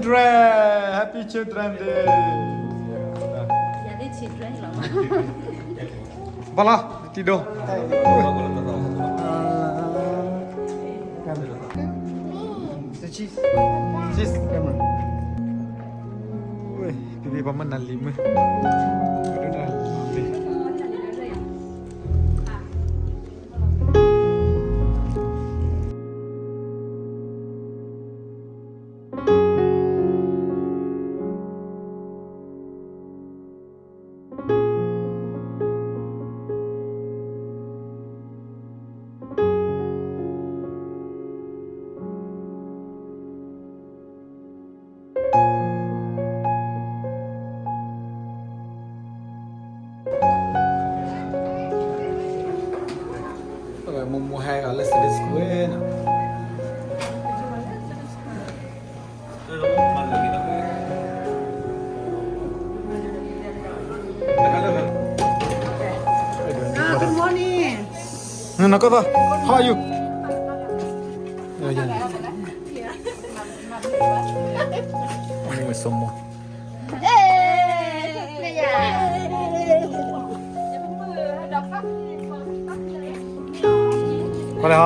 Children, Happy Children Day. ဘၣ်လီၤ တံၤဒိၣ် cheese cheese camera ပပှၤမၢနၤလံၤမုၢ် မိၢ်မိၢ်ဟဲဂၤလၢ Sunday School နီၤ Good morning. နကသ how are you? မ့ၢ်စမ ဟါလၢဟ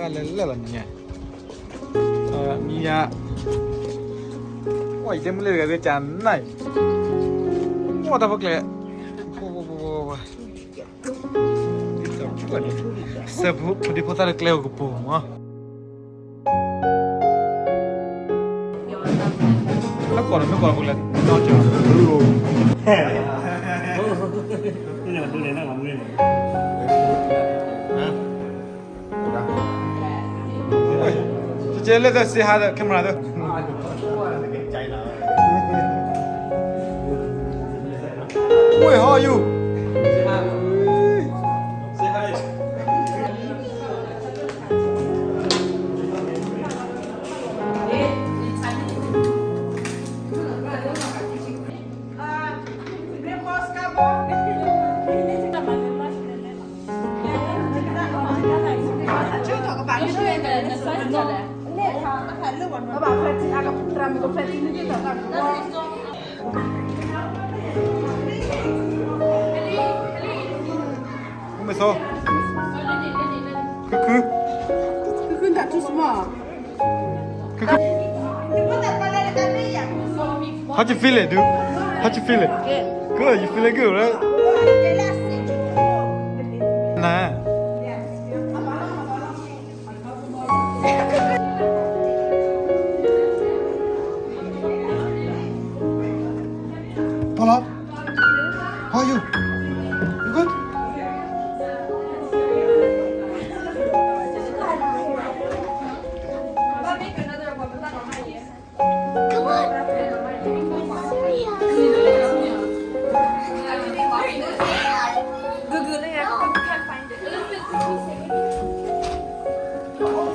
ါ လဲၤလဲၤလီၤညါ မံယါ ဝဲ ယတဲမုၢ်လၢတဂၤသ့ၣ်ကနၣ် ဝဲ တၢ်ဖိကျဲ စၢဖုဒံဖိသၣ်လၢကျဲအိၣ်ကပူၤမး လၢကိးနမ့ၢ်ကိးဖိလဲၣ် နီၢ်ကၠီ ကဲလဲၣ်သၢ say hi ဒီး camera သၢ Wait, how are you? Move so. Cuckoo. Cuckoo, not too small. Cuckoo. How you feel it, dude? How you feel it? Good. Good. You feeling good, right? Nah. ပီလီၤ how are you? You good? Come on. Serious. Good, good, yeah. Chocolate. Chocolate.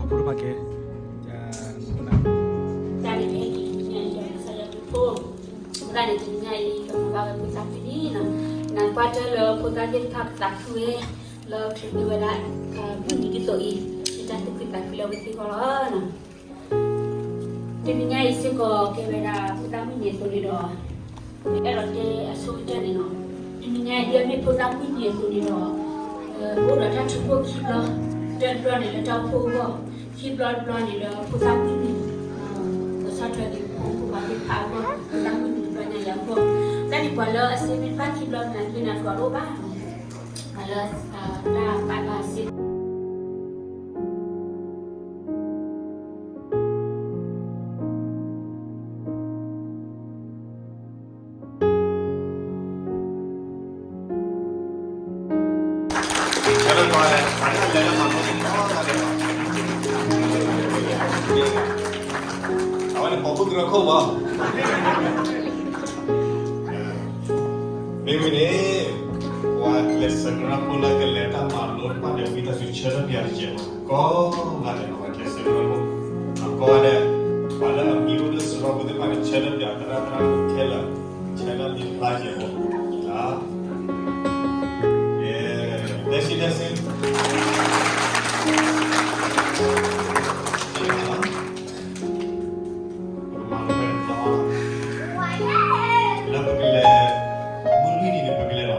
ဖိတဖၣ်ကဲ တၢ်န့ၣ်ဟဲက့ၤ ကစၢ်ယွၤဖိ အဃိသတးန့ၣ် တနံၤညါအံၤ ပမၤဘၣ်ဝဲဖိသၣ်ခွံနံၣ်နီၤ, နကွၢ်တၢ်လၢဖိသၣ်သ့ၣ်တဖၣ်ပသးခုဝဲ လၢခရံာ်မ့ၢ်ဝဲဒၣ် မုၢ်နံၤဒ်သိးအံၤ ယတၢ်သူၣ်ခုသးခုလၢအဝဲသ့ၣ်အဂီၢ်လီၤ. တနံၤညါအံၤစ့ၢ်ကီး ကဲဝဲဒၣ်ဖိသၣ်မုၢ်နံၤအသိးန့ၣ်ဒီး အဲၣ်ဒိးတဲအဆိကတၢၢ်န့ၣ်နီၤ, တနံၤညါအံၤ ဒ်အမ့ၢ်ဖိသၣ်မုၢ်နံၤအသိးန့ၣ်ဒီး ပအိၣ်ဒီးတၢ်ထုကဖၣ်ခံဘျီ, တဘျီန့ၣ်လၢတၢ်အိၣ်ဖှိၣ်အဂီၢ်, ခံဘျီတဘျီန့ၣ်လၢဖိသၣ်မုၢ်နံၤ, ကဆီၣ်ထွဲက့ၤဖိမုၣ်ဖိခွါသ့ၣ်တဖၣ်အဂီၢ်, ဖိသၣ်မုၢ်နံၤတဘျီညါယၤအဂီၢ်, တၢ်န့ၣ်ပှၤလၢအစ့မ့ၢ်တဖၣ်ခံဘျီန့ၣ် မ့ၢ်နၤတဘျီတအိၣ်ဘၣ်, ပှၤလၢ တၢ်ပာ်လီၤစ့ အဝဲန့ၣ်ပိာ်မုၣ်ကရၢခိၣ်မး, မ့မ့ၢ်န့ၣ် ပှၤကျဲးစၢးကရၢဖိလၢကလဲၤတၢ်မၤလိတဖၣ်န့ၣ် ဝံသးစူၤဆၢထၢၣ်ပၠးတစဲးဖိ ကိးဂၤဒဲး ပှၤကျဲးစၢးကရၢဖိ ကိးဂၤဒဲး ပှၤလၢအမံၤအိၣ်လၢစရီပူၤသ့ၣ်တဖၣ်န့ၣ် ဆၢထၢၣ်ပၠးသရၣ်သရၣ်မုၣ်ခဲလၢာ် ဆၢထၢၣ်မံၤဖျါစဲးဖိ လၢ ကဲ တဲဆံတဲဆံ ပကမၤလိဖဲန့ၣ် လၢပကလဲၤ မုၢ်လွံၢ်နံၤန့ၣ် ပကလဲၤလီၤမးလီၤ.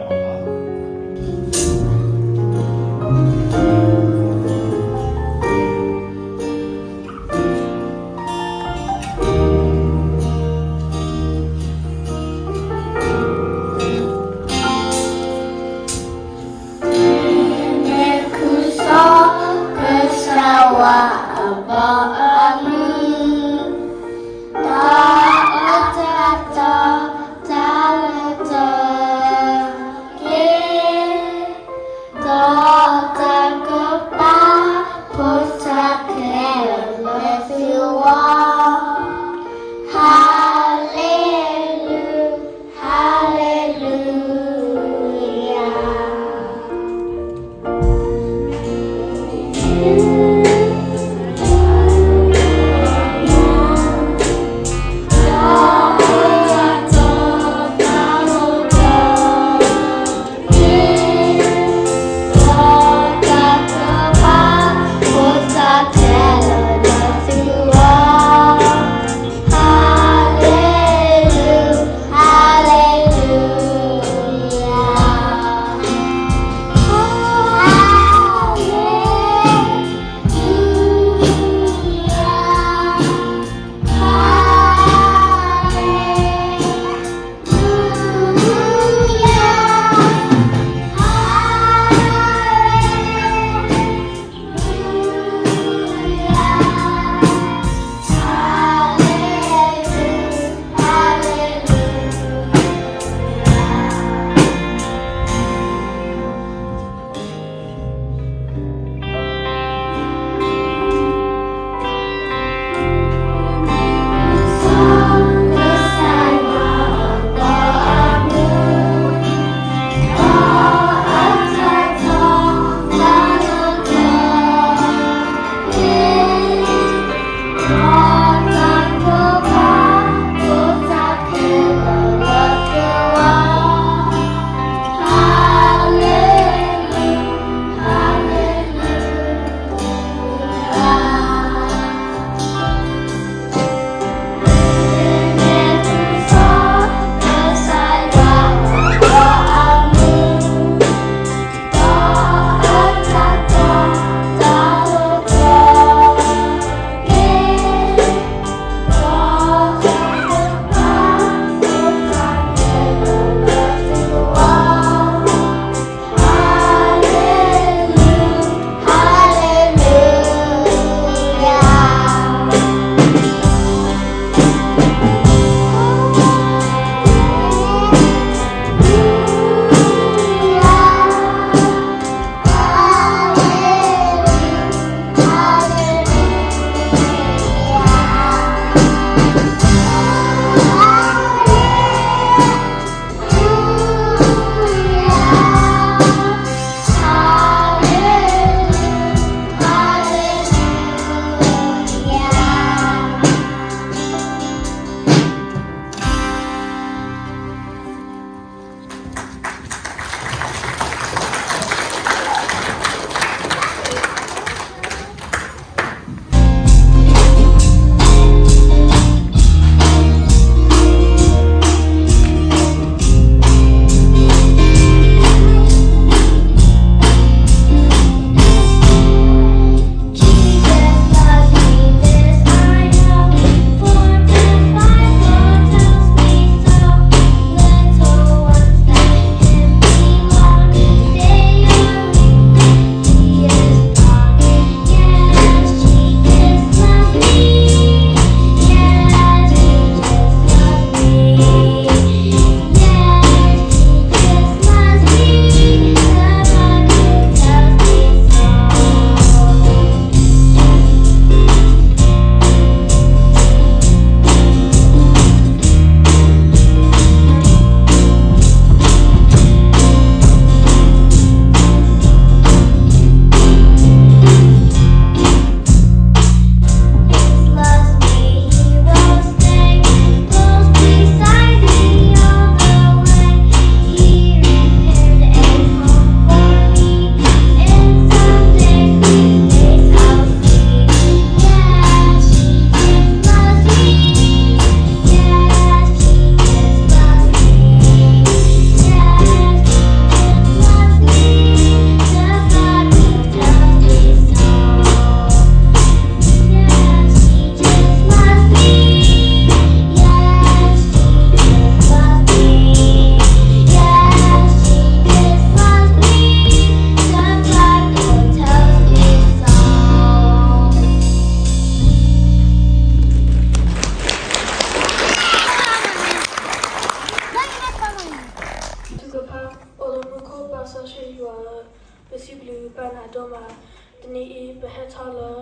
ပၢ်နၤဒိၣ်မး, တနံၤအံၤ ပဟဲထီၣ်လၢ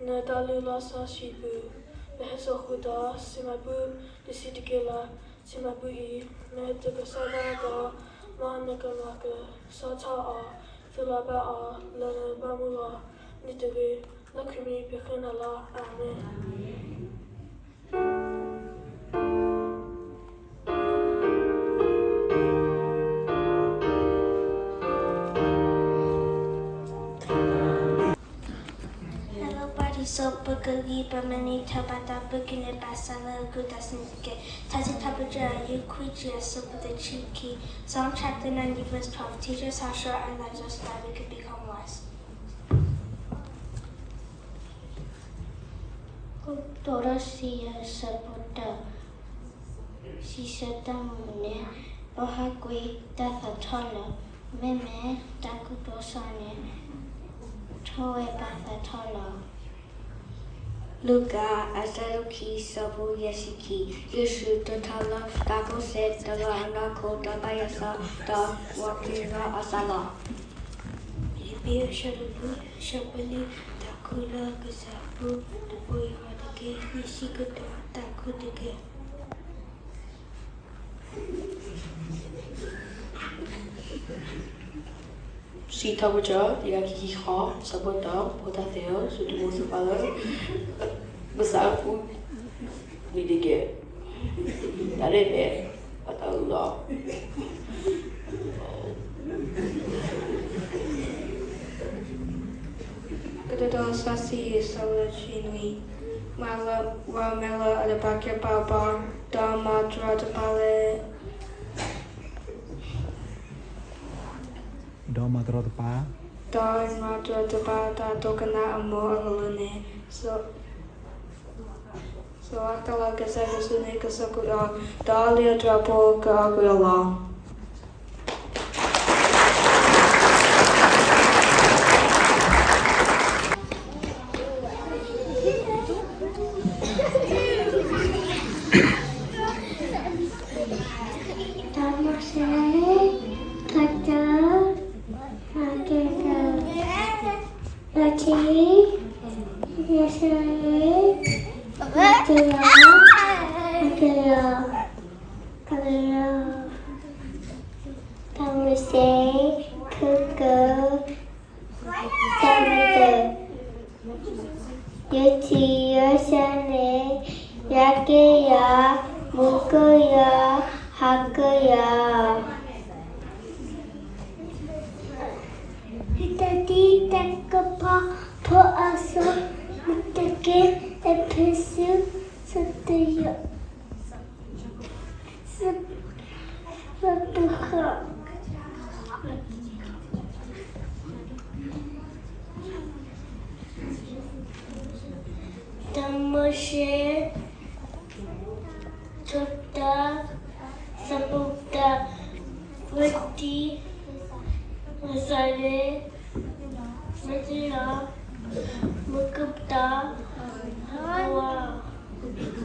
နတၢ်လုၢ်လီၢ်စီဆှံပူၤ, ပဟဲစိာ်ဃုာ်ဒီး စံးမၤဘူၣ်တဆံးတက့ၢ်လီၤ. စံးမၤဘူၣ်အံၤ မ့ၢ်တကစီၣ်ဘၣ်ဒီး မ်နကမၤကစီၣ်ထီၣ်အီၤ, သုလီၤဘၣ်အီၤလၢနဘၣ်မူအီၤန့ၣ်တဂ့ၤ. လၢခရံာ်မံၤပဃ့နၤလီၤ. အၤမ့ၣ်. ဟဲလီၤ ပှၤဒ်သိးပကဂံၢ်ပမၤန့ၢ်တၢ်ဘၣ်တၢ် ပကန့ၢ်ဘၣ်စၢ်လၢအဂုာ်တၢ်စံၣ်တက့ၢ်. ထါစံးထီၣ်ပတြၢၤ အဆၢဒိၣ်ခွံ အဆၢဖိတဆံခံ, Psalm chapter ninety verse twelve, teach us how short our lives are so that we can become wise. ကတိၤဒိၣ်စံယိၤ အဆၢဖိတၢ, စံးဆၢတၢ်မုာ်န့ၣ် ပဟးကွံာ်တၢ်သးထီၣ်လီၤ, မ့မ့ၢ်တၢ်ကူၣ်ဘၣ်စီဆှံန့ၣ် ထိၣ်ဝဲဘၣ်သးထီၣ်လီၤ. လူၤကၣ် အဆၢဒိၣ်ခံ အဆၢဖိယဲၢ်ဆံခံ, ယ့ၣ်ၡူးတဲထီၣ်လၢ တၢ်ကူၣ်စ့တလီၤအနီၢ်ခိ ဒီးဘၣ်ယွၤစီ ဒီးဝဲက့ၤဒီးအီၤစၢ်လီၤ. ဖံလံးပံး အဆၢဒိၣ်လွံၢ် အဆၢဖိနွံ, တၢ်ခူၣ်လၢကစၢ်အပူၤ တပှဲၤယွၤတက့ၢ်, ယစံးကဒီးတၢ်ခူၣ်တက့ၢ်. စံးထီၣ်ပတြၢၤ တကယၤခံဆံဃိး အဆၢဖိတၢ, ဖိသၣ်သ့ၣ်ဧၢ, စူၢ်တမူသ့ၣ်တဖၣ်လၢ ကစၢ်အပူၤ မံၤတက့ၢ်. တၢ်န့ၣ်မ့ၢ် အတၢ်အုၣ်လီၤ. ကတိၤဒိၣ်စီဆှံ အဆၢဖိတဆံနွံ, မၤလၢပှၤမဲာ်လၢအတဘၣ်ကဲဘၣ်ဘၣ်, ဒီးမၤတရီတပါလၢ ဒီးမၤတရီတပါ, ဒီးမၤတရီတပါတၢ်ဒိကနၣ်အမိၢ်အကလုၢ်န့ၣ်, စှၤကလီၤ ကစၢ်ယ့ၣ်ၡူးန့ၣ် ကဆိၣ်ကွံာ်အီၤ, ဒီးလံာ်အတြၢၤဖိကအီၣ်ကွံာ်အီၤလီၤ. တၢ်မိၤၡ့, ကတၢၢ်, မၤကဲဒၢၣ်, လီၤထံ, ယဲၢ်ဆၢအ့, မၤကယီၤ, မၤကယီၤ, ကလံၤယီၤ, တၢ်မိၤၡ့, ခုကၢ, တၢ်မုာ်တၢ်, ယထံၣ်ယဆၢန့ၣ်, ယၤက့ယၤ, မူကယၤ, ဟးကယၤ. တၢ်တံတၢ်ကပီၤ ဖိအါစိၤ, မ့ၢ်တက့ၢ် အ့းဖ့းစူး ဆၢတယုၢ် ဆၢတဃိး. တၢ်မိၤၡ့ တၢ, ဆၢဖိတၢ, ဝံတံ, မုၢ်ဆါန့ၣ်, မ့ၢ်တလီၤ, မူကပတီၢ်, ဝါ, တတီ,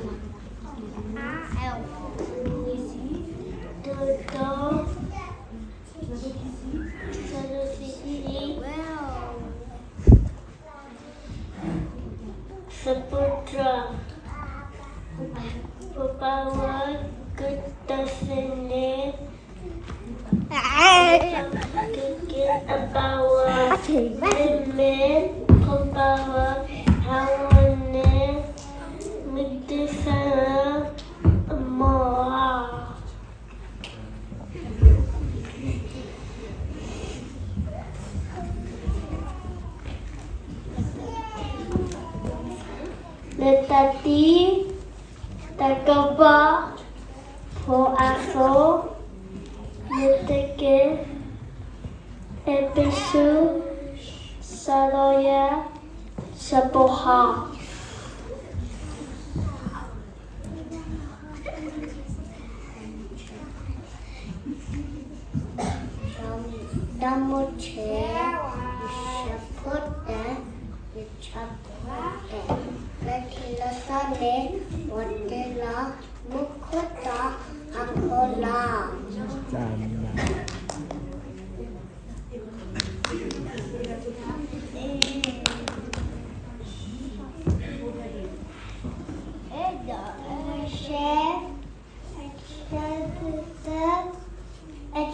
ဆၢဒိၣ်တဆံခံ, ဆၢဖိတၢ, ဖိပၢ်ဝဲကတၢၢ်စ့န့ၣ်, ကက့အပၢ်ဝဲ, မ့မ့ၢ်ဖိပၢ်ဝဲ ဟးဝဲန့ၣ်, မ့ၢ်တဆါလၢအမိၢ်ဧါ. လၢတၢ်တံ, တၢ်ကပီၤ, ဖိအါစိၤ, မ့ၢ်တက့ၢ်, အ့းဖ့းစူး, စၤလီယၤ, ဆၢဖိဃိး. တၢ်မိၤၡ့, ယဆၢဖိတၢ, ယဆၢဖိတၢ, လၢခံလၢစီၤန့ၣ်, ဝံတံလီၤ, မူခိၣ်တီၢ်, ဟးခိၣ်လီၤ. တၢ်မၤ တၢ်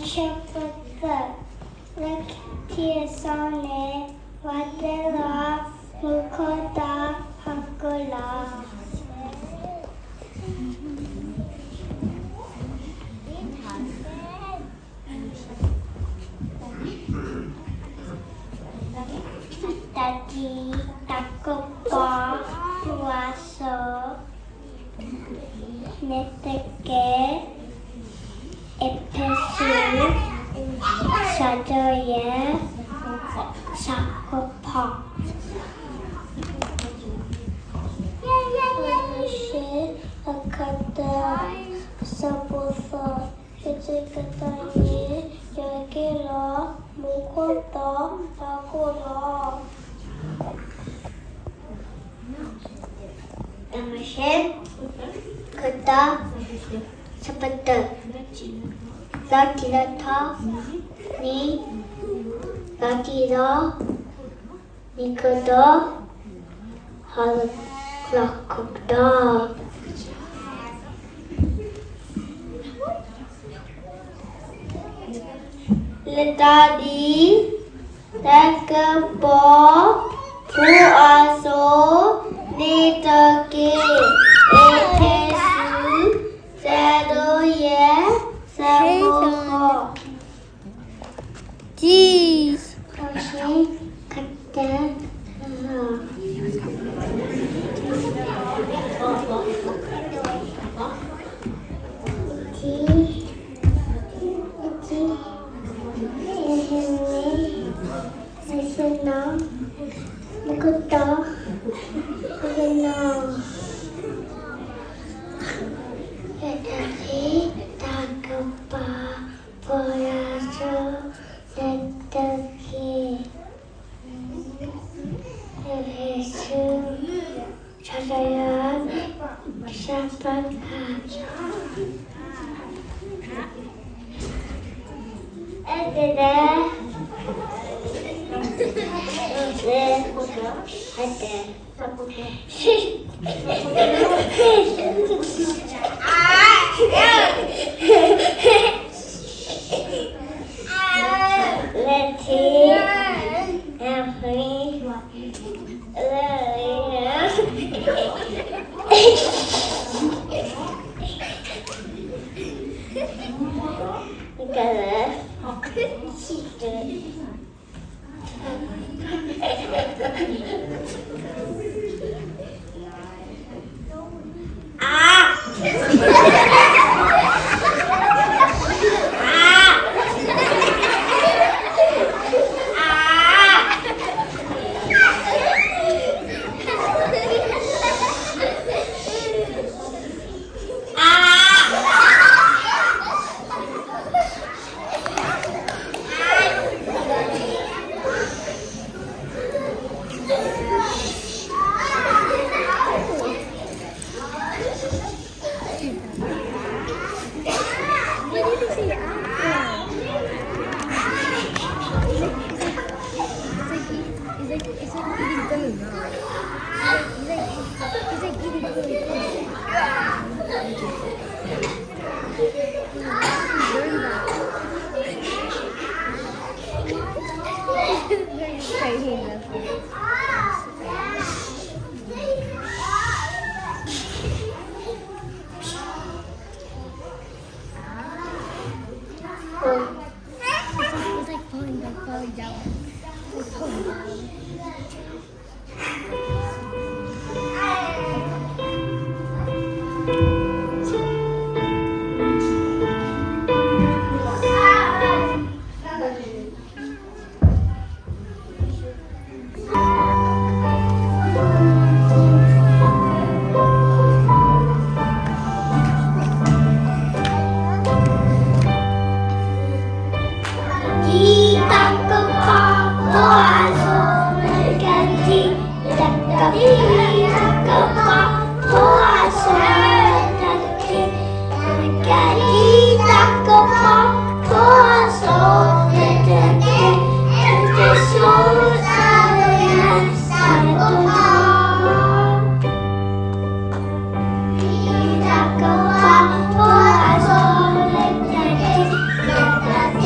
ဆၢဖိသၢ, လၢခံထံၣ်အစီန့ၣ် ပှၤတဲလီၤ မူခိၣ်တီဟီၣ်ခိၣ်လီၤ. တၢ်တံၤ, တၢ်ကပီၤ, ပှၤစိၤ, နဲၣ်သက့, အ့းဖ့းစူး, စၤဒိယဲၢ်, စၤကပီၤ, အဆ့, အခၢၣ်သၢ, အဆၢဖိသၢ, ကစၢၢ်ကတီၢ်န့ၣ် ယွၤက့ၤလီၤ မူခိၣ်တီဟီၣ်ခိၣ်လီၤ. တၢ်မၤရှဲ ခၢၣ်သၢ, ဆၢဖိတၢ, လီၤတံၢ်လီၤထီ, နံၤ, လီၤတံၢ်လီၤ, နံၤကတီၢ်, ဟီၣ်လီၤခိၣ်ကတီၢ်. လၢတၢ်တံၤ, တၢ်ကပီၤ, ပှၤစိၤ, နဲၣ်သက့, အ့းဖ့းစူး, စၤဒိယဲၢ်, စၤကပီၤ. တံၤ, တံၤ, မူခိၣ်တီ, မူခိၣ်နီၤ, တၢ်တံၤ, တၢ်ကပီၤ, ပှၤစိၤ, နဲၣ်သက့, အ့းဖ့းစူး, စၤဒိယဲၢ်, စၤကပီၤ. အဲၣ်ဒဲး, အဲၣ်ဒဲး, လၢထံ, လၢဃံ, လၢ, ကလၢာ်. အါ, အါ, အါ, အါ.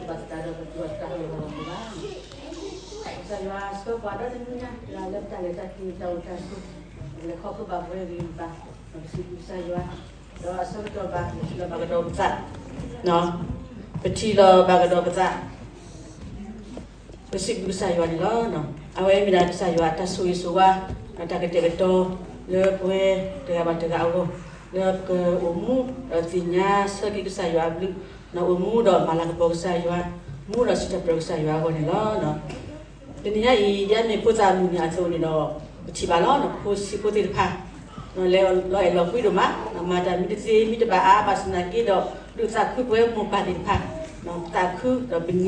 ဘၣ်သတးဒီးပသူၣ်ဘၣ်သတးဒီးပှၤဘၣ်မူဘၣ်, ကစၢ်ယွၤဆှၢပှၤဒီတနံၤညါ လၢတၢ်လဲၤတၢ်က့ၤတၢ်အိၣ်တၢ်ဆိး, လဲၤခီဖျိဘၣ်ပဝဲဂ့ၤဂ့ၤဘၣ်, ပစံးဘျုးကစၢ်ယွၤ, ဒီးအဆၢကတီၢ်ဘၣ် ပထံၣ်လီၤဘၣ်ကဒီးပသး, ပထံၣ်လီၤဘၣ်ကဒီးပသး ပစံးဘျုးကစၢ်ယွၤန့ၣ်လီၤ. အဝဲမ့ၢ်ဒၣ်ကစၢ်ယွၤအတၢ်ဆိၣ်ဂ့ၤဆိၣ်ဝါ, ဒီးတၢ်ကတဲာ်ကတီၤလၢပဝဲတဂၤဘၣ်တဂၤအဂီၢ်, လၢပကအိၣ်မူဒီးသ့ၣ်ညါဆၢက့ၤကစၢ်ယွၤအဘျုး, အိၣ်မူဒီးမၤလၤကပီၤကစၢ်ယွၤ, မူဒီးစံးထီၣ်ပတြၢၤကစၢ်ယွၤအဂီၢ်န့ၣ်လီၤ. တနံၤညါအံၤ ဒ်အမ့ၢ်ဖိသၣ်မုၢ်နံၤအသိးန့ၣ်ဒီး ပထံၣ်ဘၣ်လီၤ ဖိဆံးဖိသ့ၣ်တဖၣ် လၢအလီၤကွံဒိၣ်မး, မၤတၢ်မ့ၢ်တသ့မ့ၢ်တဘၣ်အါဘၣ်ဆၣ်သနာ်က့ဒီး ဒုးသးခုပဝဲမိၢ်ပၢ်သ့ၣ်တဖၣ်, ပသးခုဒီးပန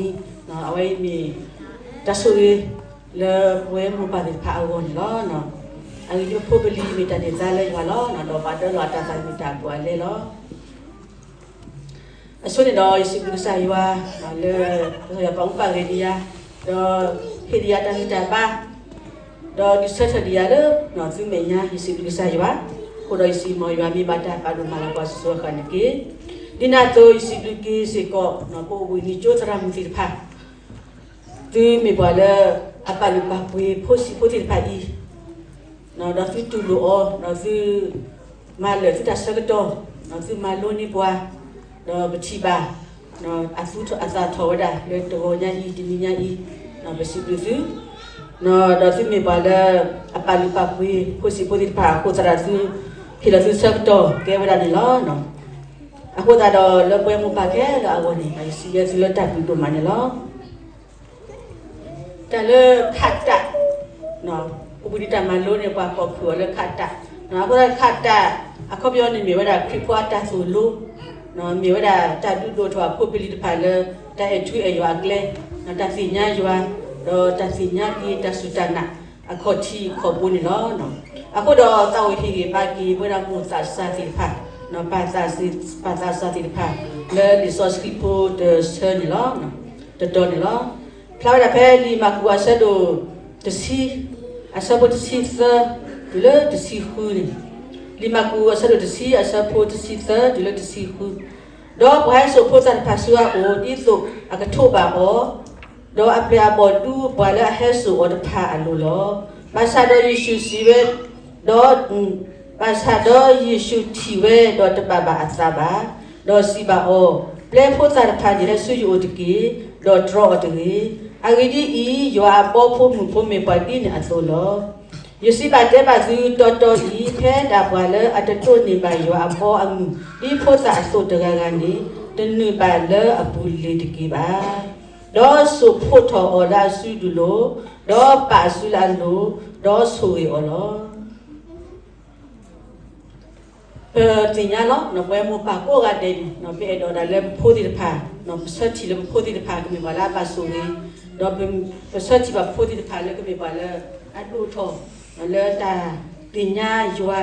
ံၤ, အဝဲအံၤမ့ၢ် တၢ်ဆိၣ်ဂ့ၤလၢပဝဲမိၢ်ပၢ်သ့ၣ်တဖၣ်အဂီၢ်န့ၣ်လီၤ. အဂ့ၢ်ဒ်အံၤ, ဖိပလံၤမ့ၢ်တၢ်န့ၢ်သါလၢယွၤလီၤ, ဒီးပှၤဒၢလီၤအတၢ်သးမ့ၢ်တၢ်အဘူးအလဲလီၤ. အဆိန့ၣ်ဒီး ယစံးဘျုးကစၢ်ယွၤ လၢ ကစၢ်ယွၤပာ်မူပာ်ဂဲၤဒံးယၤ, ဒီးဟ့ၣ်ဒံးယၤတၢ်ဂံၢ်တၢ်ဘါ, ဒီးဒုးဆၢထၢၣ်ဒံးယၤလၢ သုမဲာ်ညါ ယစံးဘျုးကစၢ်ယွၤ, အဃိဒီးယစံးမီၤယွၤမ့ၢ်ဘၣ်တၢ်ပာ်ဒိၣ်မၤလၤကပီၤစ့ၢ်ကီးဃၣ်န့ၣ်တက့ၢ်. ဒ်န့ၣ်အသိး ယစံးဘျုးက့ၤစ့ၢ်ကီး ပအိၣ်ဘှံးနံၤကၠိသရၣ်မုၣ်သ့ၣ်တဖၣ် သုမ့ၢ်ပှၤလၢအပာ်လုၢ်ပာ်ပှ့ၤဖိဆံးဖိသ့ၣ်တဖၣ်အံၤ, ဒီးသုတူၢ်လိာ်အီၤ, ဒီးသုမၤလၢာ်သုတၢ်ဆၢကတီၢ်, ဒီးသုမၤလိန့ၢ်ပှၤ, ဒီးပထံၣ်ဘၣ် အသူအသးထီၣ်ဝဲဒၣ်လၢတဂီၤညါအံၤ တနံၤညါအံၤ, ပစံးဘျုးသု, ဒီးသုမ့ၢ်ပှၤလၢအပာ်လုၢ်ပာ်ပှ့ၤဖိဆံးဖိသ့ၣ်တဖၣ်အဃိသတးဒီး သုဟ့ၣ်လီၤသုဆၢကတီၢ်ကဲဝဲဒၣ်န့ၣ်လီၤ. အဃိသတးဒီးလၢပဝဲမိၢ်ပၢ်ခဲလၢာ်အဂီၢ်န့ၣ် ယစံးဘျုးသုလၢတၢ်ဘျုးဒိၣ်မးန့ၣ်လီၤ. တၢ်လၢခးတၢ်, အိၣ်ဘှံးနံၤတၢ်မၤလိန့ၣ် ပှၤကိးဖုၣ်အီၤလၢခးတၢ်, အဃိသတးခးတၢ် အခီပညီန့ၣ်မ့ၢ်ဝဲဒၣ်ခရံာ်ဖိအတၢ်သိၣ်လိ, မ့ၢ်ဝဲဒၣ်တၢ်ဒုးဒိၣ်ထီၣ်အဖိပလံၤတဖၣ်လၢ တၢ်အဲၣ်ထူအဲၣ်ယွၤအကျဲ, တၢ်သ့ၣ်ညါယွၤ, ဒီးတၢ်သ့ၣ်ညါက့ၤတၢ်စူၢ်တၢ်နာ် အခီၣ်ထံးခီၣ်ဘိန့ၣ်လီၤ. အဃိဒီးသးအိၣ်ဟ့ၣ်ဂံၢ်ဘါက့ၤ ပဝဲဒၣ်မိၢ်သးစၢ်သ့ၣ်တဖၣ်, ပၢ်သးစၢ်သ့ၣ်တဖၣ် လၢလံာ်စီဆှံဖိတဆၢန့ၣ်လီၤ. တတီၤန့ၣ်လီၤ. ဖျါဝဲဒၣ်ဖဲလံာ်မၢ်ကူးအဆၢဒိၣ်တဆံ, အဆၢဖိတဆံသၢ တုၤလၢတဆံဃုန့ၣ်, လံာ်မၢ်ကူးအဆၢဒိၣ်တဆံ အဆၢဖိတဆံသၢ တုၤလၢတဆံဃု, ဒီးပှၤဟဲစိာ်ဖိသၣ်တဖၣ်ဆူအအိၣ် ဒ်သိးအကထိးဘၣ်အီၤ, ဒီးအပျဲၢ်အဘီၣ်ဒူပှၤလၢအဟဲစိာ်အီၤတဖၣ်အလိၤလီၤ. ဘၣ်ဆၣ်ဒီးယ့ၣ်ၡူးစံးဝဲ, ဒီး ဘၣ်ဆၣ်ဒီးယ့ၣ်ၡူးထံၣ်ဝဲဒီးတဘၣ်ဘၣ်အသးဘၣ်, ဒီးစံးဘၣ်အီၤ, ပျဲဖိသၣ်တဖၣ်န့ၣ်ဟဲဆူယအိၣ်တက့ၢ်, ဒီးတြီအီၤတဂ့ၤ. အဂ့ၢ်ဒ်အံၤ, ယွၤအဘီဖိမုၣ်ဖိမ့ၢ်ပှၤဒ်န့ၣ်အသိးလီၤ. ယစံးဘၣ်တဲဘၣ်သုတီတီအံၤ, ဖဲဒၣ်ပှၤလၢအတဒိးန့ၢ်ဘၣ်ယွၤအဘီအမုၢ် ဒ်ဖိသၣ်အသိးတဂၤဂၤန့ၣ်, တနုာ်ဘၣ်လၢအပူၤလ့ၤတက့ၢ်ဘၣ်. ဒီးစိာ်ဖှိၣ်ထီၣ်အီၤလၢအစုဒုၣ်လိၤ, ဒီးပာ်အစုလၢအလိၤ, ဒီးဆိၣ်ဂ့ၤအီၤလီၤ. ပသ့ၣ်ညါလီၤ, ပဝဲမိၢ်ပၢ်ကိးဂၤဒဲးန့ၣ် ပအဲၣ်ဒိးဒၣ်လၢပဖိသ့ၣ်တဖၣ်, ပဆၢထံၣ်လၢပဖိသ့ၣ်တဖၣ် ကမ့ၢ်ပှၤလၢအဘၣ်ဆိၣ်ဂ့ၤ, ဒီးပဆၢထံၣ်ဘၣ်ပဖိသ့ၣ်တဖၣ်လၢကမ့ၢ်ပှၤလၢအဒိၣ်ထီၣ် လၢတၢ်သ့ၣ်ညါယွၤ,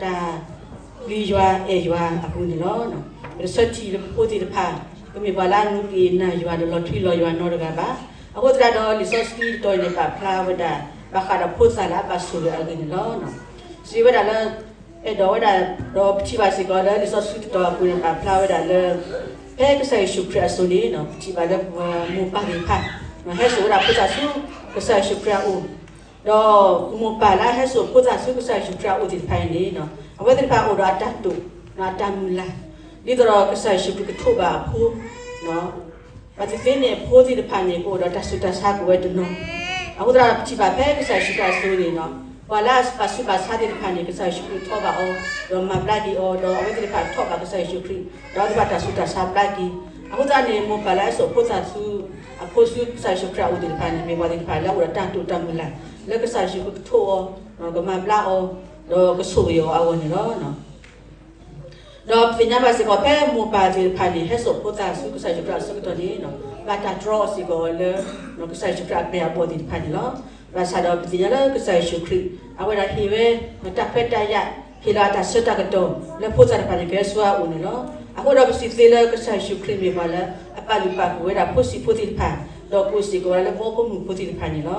တၢ်ပျံၤယွၤအဲၣ်ယွၤအပူၤန့ၣ်လီၤ. ပတဆၢထံၣ်လၢပဖိသ့ၣ်တဖၣ် ကမ့ၢ်ပှၤလၢအနုာ်က့ၤနၢ်ယွၤဒီးလီၤထွံလီၤယွၤနီတဂၤဘၣ်. အဃိသတးဒီးလံာ်စီဆှံတတီၤအံၤန့ၣ် ပာ်ဖျါဝဲဒၣ် ဘၣ်ဃးဒီးဖိသၣ်လၢအဘၣ်ဆိၣ်ဂ့ၤအဂ့ၢ်န့ၣ်လီၤ. စံးဝဲဒၣ်လၢ အဲၣ်ဒိးဝဲဒၣ် ဒီးပထံၣ်ဘၣ်စ့ၢ်ကီးလၢလံာ်စီဆှံတတီၤအပူၤန့ၣ် ပာ်ဖျါဝဲဒၣ်လၢ ဖဲကစၢ်ယ့ၣ်ၡူးခရံာ်အစိၤန့ၣ် ပထံၣ်ဘၣ်လၢပမိၢ်ပၢ်သ့ၣ်တဖၣ် ဟဲစိာ်ဝဲဒၣ်ဖိသၣ်ဆူကစၢ်ယ့ၣ်ၡူးခရံာ်အအိၣ်, ဒီးပမိၢ်ပၢ်လၢအဟဲစိာ်ဖိသၣ်ဆူကစၢ်ယ့ၣ်ၡူးခရံာ်အအိၣ်သ့ၣ်တဖၣ်အံၤန့ၣ် အဝဲသ့ၣ်တဖၣ်အိၣ်ဒီးအတၢ်တိာ် အတၢ်မုၢ်လၢ် ဒ်သိးဒီးကစၢ်ယ့ၣ်ၡူးခရံာ်ကထိးဘၣ်အဖိ ပှၤသ့ၣ်သ့ၣ်န့ၣ် အဖိသ့ၣ်တဖၣ်န့ၣ် ကအိၣ်ဒီးတၢ်ဆူးတၢ်ဆါကအိၣ်ဝဲတနီၤ, အဃိသတးဒီးပထံၣ်ဘၣ်ဖဲကစၢ်ယ့ၣ်ၡူးခရံာ်အစိၤန့ၣ် ပှၤလၢအဘၣ်ဆူးဘၣ်ဆါသ့ၣ်တဖၣ်န့ၣ် ကစၢ်ယ့ၣ်ၡူးခရံာ်ထိးဘၣ်အီၤ, ဒီးမၤဘျါက့ၤအီၤ, ဒီးအဝဲသ့ၣ်တဖၣ်ထိးဘၣ်ကစၢ်ယ့ၣ်ၡူးခရံာ်, ဒီးအဝဲသ့ၣ်တဖၣ်တၢ်ဆူးတၢ်ဆါဘျါက့ၤ. အဃိသတးန့ၣ် မိၢ်ပၢ်လၢအဟဲစိာ်ဖိသၣ်ဆူ အဖိဆူကစၢ်ယ့ၣ်ၡူးခရံာ်အအိၣ်သ့ၣ်တဖၣ်န့ၣ် မ့ၢ်ပှၤသ့ၣ်တဖၣ်လၢအအိၣ်ဒီးတၢ်တိာ်တၢ်မုၢ်လၢ် လၢကစၢ်ယ့ၣ်ၡူးခရံာ်ကထိးအီၤ, ကမၤဘျါအီၤ, ဒီးကဆိၣ်ဂ့ၤအီၤအဂီၢ်န့ၣ်လီၤ. ဒီးပသ့ၣ်ညါဘၣ်စ့ၢ်ကီး ဖဲမိၢ်ပၢ်သ့ၣ်တဖၣ်န့ၣ် ဟဲစိာ်ဖိသၣ်ဆူကစၢ်ယ့ၣ်ၡူးခရံာ်အဆၢကတီၢ်န့ၣ် ဘၣ်တၢ်တြီအီၤစ့ၢ်ကီးလၢ ကစၢ်ယ့ၣ်ၡူးခရံာ်အပျဲၢ်အဘီၣ်သ့ၣ်တဖၣ်န့ၣ်လီၤ. ဘၣ်ဆၣ်ဒီးပသ့ၣ်ညါလၢကစၢ်ယ့ၣ်ၡူးခရံာ် အဝဲဒၣ်ဟ့ၣ်ဝဲ တၢ်ခွဲးတၢ်ယာ် ဟ့ၣ်လီၤအတၢ်ဆၢတၢ်ကတီၢ် လၢဖိသၣ်တဖၣ်န့ၣ် ကဟဲဆူအအိၣ်န့ၣ်လီၤ. အဃိဒီးပစံးသ့လၢကစၢ်ယ့ၣ်ၡူးခရံာ်မ့ၢ်ပှၤလၢ အပာ်လုၢ်ပာ်ပှ့ၤဝဲဒၣ်ဖိဆံးဖိသ့ၣ်တဖၣ်, ဒီးကအိၣ်စ့ၢ်ကီးဝဲဒၣ်လၢဘီဖိမုၢ်ဖိသ့ၣ်တဖၣ်န့ၣ်လီၤ.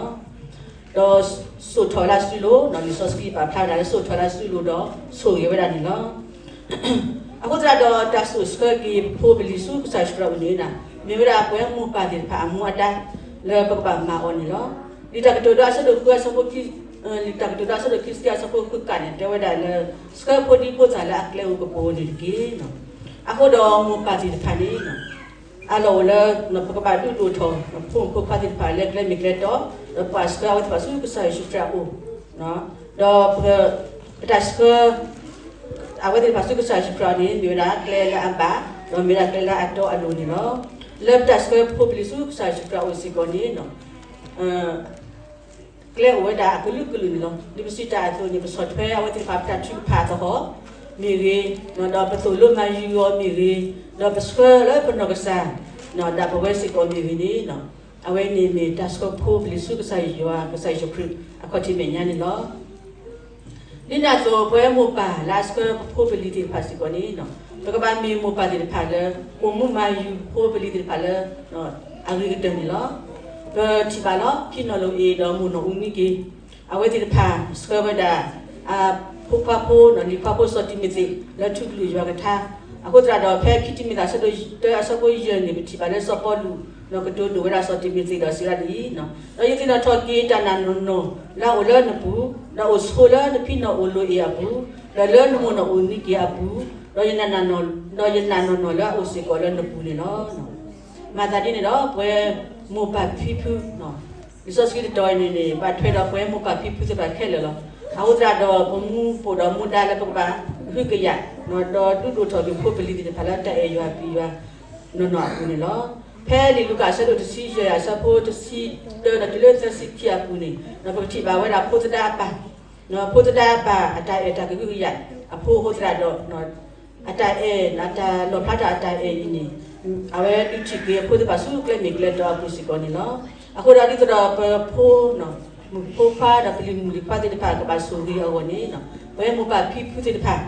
ဒီးစိာ်ထီၣ်လၢအစုလိၤ, လံာ်စီဆှံပာ်ဖျါဝဲဒၣ်လၢစိာ်ထီၣ်လၢအစုလိၤဒီးဆိၣ်ဂ့ၤဝဲဒၣ်န့ၣ်လီၤ. အဃိသတးဒီးတၢ်စိာ်ဆှၢက့ၤပဖိပလံၤဆူကစၢ်ယ့ၣ်ၡူးခရံာ်အအိၣ်န့ၣ် မ့ၢ်ဝဲဒၣ်ပဝဲမိၢ်ပၢ်သ့ၣ်တဖၣ်အမူအဒါ လၢပကဘၣ်မၤအီၤန့ၣ်လီၤ. လံာ်တၢ်ကတိၤဒိအဆၢဒိၣ်ဃုအဆၢဖိခံ, လံာ်တၢ်ကတိၤဒိအဆၢဒိၣ်ခံဆံခံအဆၢဖိဃုကးန့ၣ် တဲဝဲဒၣ်လၢ ဆှၢဖိဒံဖိသၣ်လၢအကျဲဧိၤကပူၤန့ၣ်တက့ၢ်. အဃိဒီးမိၢ်ပၢ်သ့ၣ်တဖၣ်န့ၣ် အလီၢ်အိၣ်လၢ ပကဘၣ်ဒုးဒိၣ်ထီၣ် ဖိမုၣ်ဖိခွါသ့ၣ်တဖၣ်လၢကျဲမ့ၢ်ကျဲတီ, ဒီးပာ်ဆှၢအဝဲသ့ၣ်တဖၣ်ဆူကစၢ်ယ့ၣ်ၡူးခရံာ်အအိၣ်, ဒီးပတၢ်ဆှၢ အဝဲသ့ၣ်တဖၣ်ဆူကစၢ်ယ့ၣ်ၡူးခရံာ်အအိၣ်န့ၣ် မ့ၢ်ဝဲဒၣ်ကျဲလၢအဘၣ်, ဒီးမ့ၢ်ဝဲဒၣ်ကျဲလၢအတီအလိၤန့ၣ်လီၤ. လၢပတၢ်ဆှၢဖိပလံၤဆူကစၢ်ယ့ၣ်ၡူးခရံာ်အအိၣ်စ့ၢ်ကီးန့ၣ် ကျဲအိၣ်ဝဲဒၣ်အကလုာ်ကလုာ်န့ၣ်လီၤ. ဒ်ပစံးတၢ်အသိးန့ၣ် ပဆီၣ်ထွဲအဝဲသ့ၣ်တဖၣ်ပတၢ်ထုကဖၣ်အသဟီၣ် မ့ၢ်ဂ့ၤ, ဒီးပသိၣ်လိမၤယုၤအီၤမ့ၢ်ဂ့ၤ, ဒီးပဆှၢလၢပနီၢ်ကစၢ် ဒၣ်ပဝဲစ့ၢ်ကီးမ့ၢ်ဂ့ၤန့ၣ် အဝဲန့ၣ်မ့ၢ်တၢ်ဆှၢဖိပလံၤဆူကစၢ်ယွၤ ကစၢ်ယ့ၣ်ၡူးခရံာ်အခီၣ်ထံးမဲာ်ညါန့ၣ်လီၤ. ဒ်န့ၣ်အသိး ပဝဲမိၢ်ပၢ်လၢအဆှၢပဖိပလံၤသ့ၣ်တဖၣ်စ့ၢ်ကီးန့ၣ် ပကဘၣ်မ့ၢ်မိၢ်ပၢ်သ့ၣ်တဖၣ်လၢ အိၣ်မူမၤယုၤဖိပလံၤသ့ၣ်တဖၣ်လၢ အဂ့ၤကတၢၢ်န့ၣ်လီၤ. ပထံၣ်ဘၣ်လီၤ ဖံနီၢ်လိၣ်အ့ၣ်ဒီးမိၢ်နီၢ်အူနံက့ၤ အဝဲသ့ၣ်တဖၣ်ဆှၢဝဲဒၣ် အဖိခွါဖိ လံၤခွါဖိစီၤတံၤမသ့း လၢထူကလုၢ်ယွၤကထါ, အဃိသတးဒီး ဖဲခံတံၤမသ့းအဆၢဒိၣ်တၢအဆၢဖိယဲၢ်န့ၣ် ပထံၣ်ဘၣ်လၢစီၤပီလူး ကတိၤဒိၣ်ဝဲဒၣ်စီၤတံၤမသ့းဒီးစံးဒ်အံၤ, ဒီးယသ့ၣ်နီၣ်ထီၣ်က့ၤတၢ်နာ်နီၢ်နီၢ်လၢအအိၣ်လၢနပူၤ, ဒီးအိၣ်ဆိးလၢနဖံနီၢ်အိၣ်လိၣ်အ့ၣ်အပူၤ, ဒီးလၢနမိၢ်နီၢ်အူနံက့ၤအပူၤ, ဒီးယနာ်နီၢ်နီၢ်လၢအအိၣ်စ့ၢ်ကီးလၢနပူၤန့ၣ်လီၤ. မၤသးဒ်န့ၣ်ဒီး ပဝဲမိၢ်ပၢ်ဖံဖု လံာ်စီဆှံတတီၤအံၤန့ၣ်န့ၣ် ဘၣ်ထွဲဒီးပဝဲမိၢ်ပၢ်ဖံဖုသ့ၣ်တဖၣ်ခဲလၢာ်လီၤ. အဃိသတးဒီး ပမူပိာ်ဒီးမူဒါလၢပကဘၣ်ဟုကယာ် ဒီးဒုးဒိၣ်ထီၣ်က့ၤဖိပလံၤသ့ၣ်တဖၣ်လၢတၢ်အဲၣ်ယွၤပျံၤယွၤနီၢ်နီၢ်အပူၤန့ၣ်လီၤ. ဖဲလံာ်လူၤကၣ်အဆၢဒိၣ်တဆံယဲၢ်အဆၢဖိတဆံတၢ ဒီးတုၤလၢသၢဆံခံအပူၤန့ၣ် ပကထံၣ်ဘၣ်ဝဲဒၣ်ဖိသဒါအပၢ် ဖိသဒါအပၢ်အတၢ်အဲၣ်တၢ်ကဟုကယာ်အဖိအဃိသတးဒီး အတၢ်အဲၣ် အတၢ်လီၣ်ဖျါထီၣ်အတၢ်အဲၣ်အံၤန့ၣ် အဝဲဒုးထံၣ်က့ၤအဖိသ့ၣ်တဖၣ်ဆူကျဲမ့ၢ်ကျဲတီအပူၤစ့ၢ်ကီးန့ၣ်လီၤ. အဃိဒီးဒ်သိးဒီးပဖိ မုၣ်ဖိခွါဒီးပလံၤမုၣ်လံၤခွါသ့ၣ်တဖၣ်ကဘၣ်ဆိၣ်ဂ့ၤအဂီၢ်န့ၣ် ပဝဲမိၢ်ပၢ်ဖံဖုသ့ၣ်တဖၣ်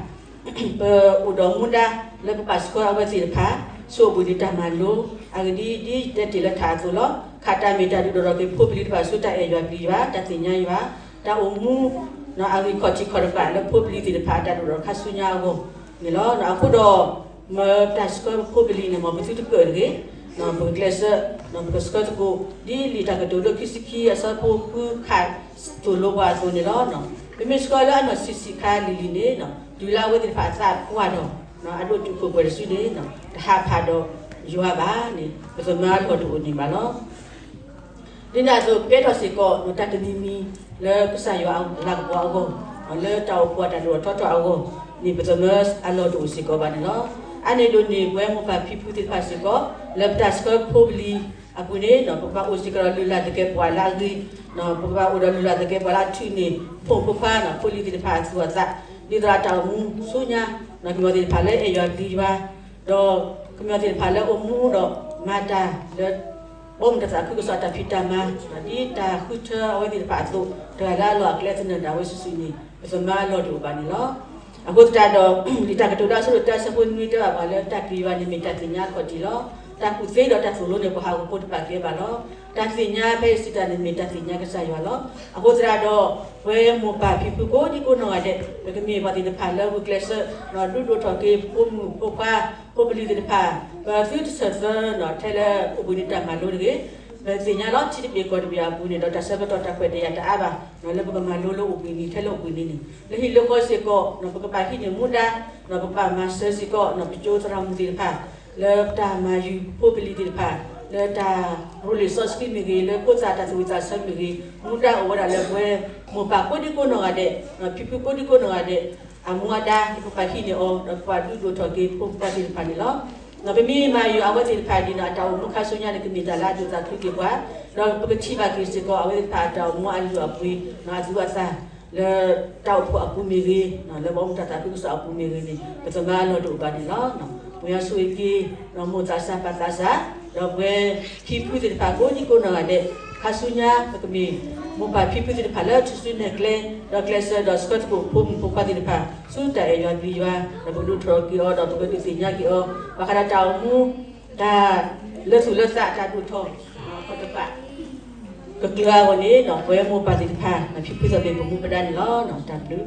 ပအိၣ်ဒီးမူဒါလၢပဘၣ်ဆှၢအဝဲသ့ၣ်တဖၣ် ဆူအပူၤန့ၣ်တၢ်မၤလိ အဂ့ၢ်ဒ်အံၤ ဒ်ယတဲတ့ၢ်လၢထးအသိးလီၤ. ခးတၢ်မ့ၢ်တၢ်ဒုးဒိၣ်ထီၣ်က့ၤဖိပလံၤသ့ၣ်တဖၣ်ဆူတၢ်အဲၣ်ယွၤပျံၤယွၤ တၢ်သ့ၣ်ညါယွၤ တၢ်အိၣ်မူ အဂံၢ်ခီၣ်ထံးခီၣ်တကးလၢဖိပလံၤသ့ၣ်တဖၣ်အတၢ်ဒိၣ်ထီၣ်ခါဆူညါအဂီၢ်န့ၣ်လီၤ. အဃိဒီး မ့ၢ်တၢ်ဆှၢဖိပလံၤန့ၣ် မ်ပသုတကၢၣ်တဂ့ၤ, ပကကျဲးစၢး ပကဆှၢသကိး ဒ်လံာ်တၢ်ကတိၤဒိခံဆံခံအဆၢဖိဃုခးသိၣ်လိပှၤအသိးန့ၣ်လီၤ. ပမ့ၢ်ဆှၢလၢအနီၢ်ဆံးဆံးခါလံၤလံၤန့ၣ် တုၤလၢအဝဲသ့ၣ်တဖၣ်အသးပှၢ်ဒီး အဒိၣ်တုာ်ခိၣ်ပှဲၤတစုန့ၣ် တဟးဖးဒီးယွၤဘၣ်န့ၣ် ပသမၢအလီၢ်တအိၣ်န့ၣ်ဘၣ်လီၤ. ဒ်န့ၣ်အသိး ပကဲထီၣ်စ့ၢ်ကီးတၢ်တမံၤမံၤ လၢကစၢ်ယွၤအလၤကပီၤအဂီၢ်, လၢတၢ်အိၣ်ဖှိၣ်အတၢ်ဒိၣ်ထီၣ်ထီထီၣ်အဂီၢ်န့ၣ် ပသမၢအလီၢ်တအိၣ်စ့ၢ်ကီးဘၣ်န့ၣ်လီၤ. အါန့ၢ်ဒိၣ်န့ၢ်ပဝဲမိၢ်ပၢ်ဖံဖုသ့ၣ်တဖၣ်စ့ၢ်ကီး လၢပတၢ်ဆှၢဖိပလံၤအပူၤန့ၣ် ပကဘၣ်အိၣ်စ့ၢ်ကီးဒီးလုၢ်လၢ်သကဲးပဝးလၢအဂ့ၤ, ပကဘၣ်အိၣ်ဒီးလုၢ်လၢ်သကဲးပဝးလၢအထုးန့ၢ် ဖိမုၣ်ဖိခွါ ဖိလံၤသ့ၣ်တဖၣ်အသူၣ်အသး ဒ်သိးဒီးတၢ်အိၣ်မူဆူညါ ကမျီၢ်သ့ၣ်တဖၣ်လၢအဲၣ်ယွၤပျံၤယွၤ ဒီးကမျီၢ်သ့ၣ်တဖၣ်လၢအိၣ်မူဒီးမၤတၢ်လၢ ဘီမုၢ်တၢ်သးခုကစီၣ်တၢ်ဖံးတၢ်မၤ ဒ်တၢ်ဃုထၢအဝဲသ့ၣ်တဖၣ်အသိး တဂၤလၢအလီၢ်အကျဲသနၢၣ်ဒၣ်ဝဲစုာ်စုာ်န့ၣ် ပသမၢအလီၢ်တအိၣ်ဘၣ်န့ၣ်လီၤ. အဃိသတးဒီး လံာ်တၢ်ကတိၤဒိအဆၢဒိၣ်တၢအဆၢဖိနွံတဲဘၣ်ပှၤလၢတၢ်ပျံၤယွၤန့ၣ်မ့ၢ်တၢ်သ့ၣ်ညါအခီၣ်ထံးလီၤ. တၢ်ကူၣ်သ့ဒီးတၢ်သိၣ်လိန့ၣ် ပှၤဟးဂီၤဖိတဖၣ်ကဲဘၣ်လီၤ. တၢ်သ့ၣ်ညါဖဲအံၤစံးတၢ်န့ၣ်မ့ၢ်တၢ်သ့ၣ်ညါကစၢ်ယွၤလီၤ. အဃိသတးဒီး ပဝဲမိၢ်ပၢ်ဖံဖုကိးဒံကိးနီၢ်ဂၤဒဲး ပကမ့ၢ်ပှၤသ့ၣ်တဖၣ်လၢဂုာ်ကျဲးစၢး ဒုးဒိၣ်ထီၣ်က့ၤဖိမုၣ်ဖိခွါ ဖိပလံၤသ့ၣ်တဖၣ် ပသုတဆၢၣ်သၢ ထဲလၢအိၣ်ဘှံးနံၤတၢ်မၤလိတဂ့ၤ. ပသ့ၣ်ညါလီၤထံတဘ့ၣ်ကီၢ်တဘ့ၣ်အပူၤန့ၣ်ဒီး တၢ်ဆၢကတီၢ်တၢ်ခွဲးတၢ်ယာ်တအါဘၣ် လၢပကမၤလိလၢအိၣ်ဘှံးနံၤထဲလၢအိၣ်ဘှံးနံၤန့ၣ် လၢဟံၣ်လၢဃီစ့ၢ်ကီး ပကဘၣ်ဟံးန့ၢ်မူဒါ ပကဘၣ်မၤစၢၤစ့ၢ်ကီး ပကၠိသရၣ်မုၣ်သ့ၣ်တဖၣ် လၢတၢ်မၤယုၤဖိပလံၤသ့ၣ်တဖၣ် လၢတၢ်ရိၤလံာ်စီဆှံမ့ၢ်ဂ့ၤ လၢဖိသၣ်တၢ်သူၣ်ဝံၣ်သးဆၢမ့ၢ်ဂ့ၤ မူဒါအိၣ်ဝဲဒၣ်လၢပဝဲမိၢ်ပၢ်ကိးဒံကိးနီၢ်ဂၤဒဲး ဖံဖုကိးဒံကိးနီၢ်ဂၤဒဲး အမူအဒါ ပကဘၣ်ဟံးန့ၢ်အီၤ ဒီးပကဘၣ်ဒုးဒိၣ်ထီၣ်က့ၤဖိမုၣ်ဖိခွါသ့ၣ်တဖၣ်န့ၣ်လီၤ. ဒီးပမ့ၢ်မၤယုၤအဝဲသ့ၣ်တဖၣ်ဒ်န့ၣ် အတၢ်အိၣ်မူခါဆူညါန့ၣ် ကမ့ၢ်တၢ်လၢအဒိၣ်သးခုက့ၤပှၤ ဒီးပကထံၣ်ဘၣ်က့ၤစ့ၢ်ကီးအဝဲသ့ၣ်တဖၣ်အတၢ်အိၣ်မူအလုၢ်အပှ့ၤ အသူအသၣ် လၢတၢ်အိၣ်ဖှိၣ်အပူၤမ့ၢ်ဂ့ၤ လၢဘီမုၢ်တၢ်သးခုကစီၣ်အပူၤမ့ၢ်ဂ့ၤန့ၣ် ပသမၢအလီၢ်တအိၣ်ဘၣ်န့ၣ်လီၤ. ပှၤယွၤဆိၣ်ဂ့ၤက့ၤ မိၢ်သးစၢ်ပၢ်သးစၢ် ဒီးပဝဲဖံဖုသ့ၣ်တဖၣ်ကိးဒံကိးနီၢ်ဂၤဒဲး ခါဆူညါ ပကမ့ၢ်မိၢ်ပၢ်ဖံဖုသ့ၣ်တဖၣ်လၢထူၣ်စုနဲၣ်ကျဲ ဒီးကျဲးစၢးဒီးဆှၢသကိးဖိမုၣ်ဖိခွါသ့ၣ်တဖၣ် ဆူတၢ်အဲၣ်ယွၤပျံၤယွၤ ဒီးပကဒုးဒိၣ်ထီၣ်က့ၤအီၤ ဒီးပကဒုးသ့ၣ်ညါက့ၤအီၤ ဘၣ်ဃးဒီးတၢ်အိၣ်မူ တၢ်လၢသူၣ်လၢသးတၢ်ဒိၣ်ထီၣ် ကတပာ် ကကျၢၤအဂီၢ်န့ၣ် ပဝဲမိၢ်ပၢ်သ့ၣ်တဖၣ် ဖံဖုသ့ၣ်မ့ၢ်ပမူပဒါန့ၣ်လီၤ. တၢ်ဘျုး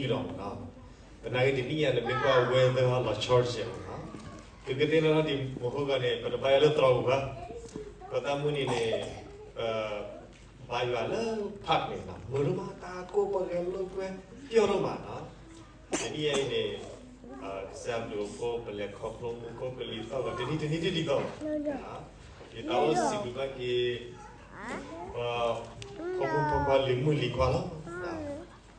ကဒီးမးနီၤ. သနာ်က့တနံၣ်ညါန့ၣ် မ့ၢ်ကွၢ် weather လီၤဆီတစဲးမးနီၤ. သုကသ့ၣ်နီၣ်ထီၣ်ဒံး မဟိဂၤန့ၣ် ပတဘၣ်ယၤလၢသရိာ်ပူၤဘၣ်. ပသးမုၢ်နံၤန့ၣ် ပဘါယွၤလၢ park န့ၣ်နီၤ, မုာ်ဒိၣ်မး တၢ်ကိၢ်ပှၤဂဲၤလိာ်ကွဲ ပျီၢ်ဒိၣ်မးနီၤ. တနံၣ်ညါအံၤန့ၣ် ကစၢ်ဘျုးအဃိ ပလဲၤခီဖျိမူခိၣ်ကလံၤသီၣ်ဂီၤ တနံၣ်တနံၣ်ဒ်သိး ယသးအိၣ်စံးဘျုးဘၣ်က့ၤ ပှၤဖှီၣ်ဖိဖိခွါလံၤမုၣ်လံၤခွါလီၤ.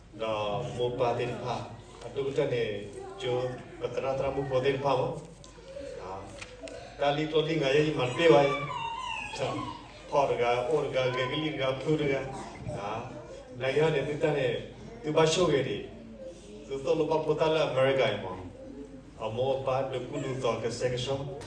ဒီးမိၢ်ပၢ်သ့ၣ်တဖၣ် အဒိၣ်ကတၢၢ်န့ၣ် ကၠိပသရၣ်သရၣ်မုၣ်ဖိသ့ၣ်တဖၣ်မး, တၢ်လံၣ်ကျိၣ်လံၣ်ငါယဲယမၤတပ့ၢ်ဘၣ်အံၤ, ဖီၣ်တဂၤ အိၣ်တဂၤ ဂဲၤကလံၣ်တဂၤ ဖုတဂၤ, နာ်က့ဟီန့ၣ် သုတၢ်န့ၣ် သုဘၣ်ဆိၣ်ဂ့ၤဒံး, သုသိၣ်လိဘၣ်ဖိသၣ်လၢအမဲရကၤအံၤမး, အမိၢ်အပၢ်ဒုးကူၣ်ဒုးသိးကဆှဲကဆှီ ခ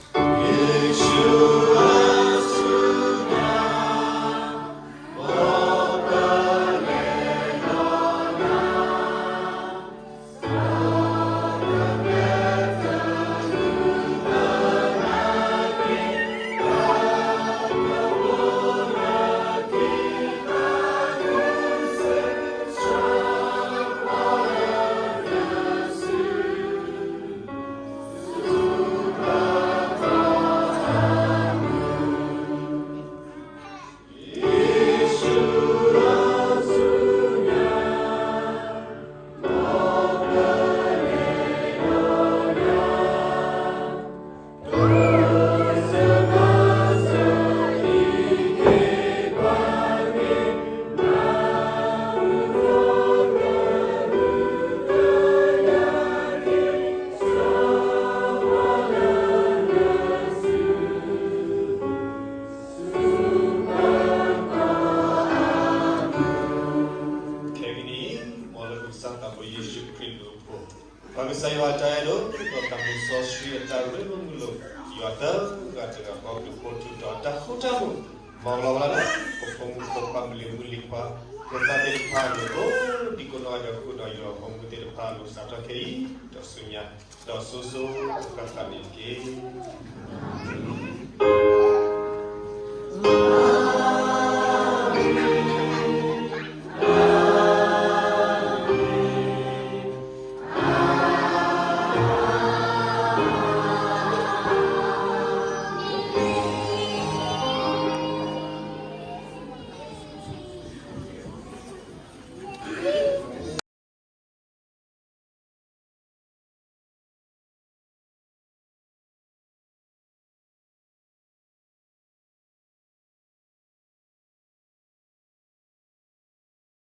ဲကနံၣ်အံၤ မ်လၢပကစၢ်သးဘိယ့ၣ်ၡူးခရံာ်အဘျုးအဖှိၣ်, ပကစၢ်ယွၤအတၢ်အဲၣ်ဒိၣ်, ဒီးသးစီဆှံအတၢ်ရ့လိာ်မုာ်လိာ်, ယွၤသၢဂၤတဂၤဃီ ဘျုးဖှိၣ်ထူးတီၤအတၢ်ဃူတၢ်ဖိး, မၤလီၤဝဲဒၣ်လၢပဖိမုၣ်ဖိခွါ မုၢ်လံၤမုၣ်လံၤခွါ ဖိသၣ်သ့ၣ်တဖၣ်အလိၤ ဒ်ကိးနီၢ်ဂၤဒဲးဃုာ်ဒီးယွၤအဖိမုၣ်သ့ၣ်တဖၣ်အလိၤ စးထီၣ်ခဲအံၤ ဒီးဆူညါ ဒီးစိၤစိၤဃၣ်ဃၣ်န့ၣ်တက့ၢ်.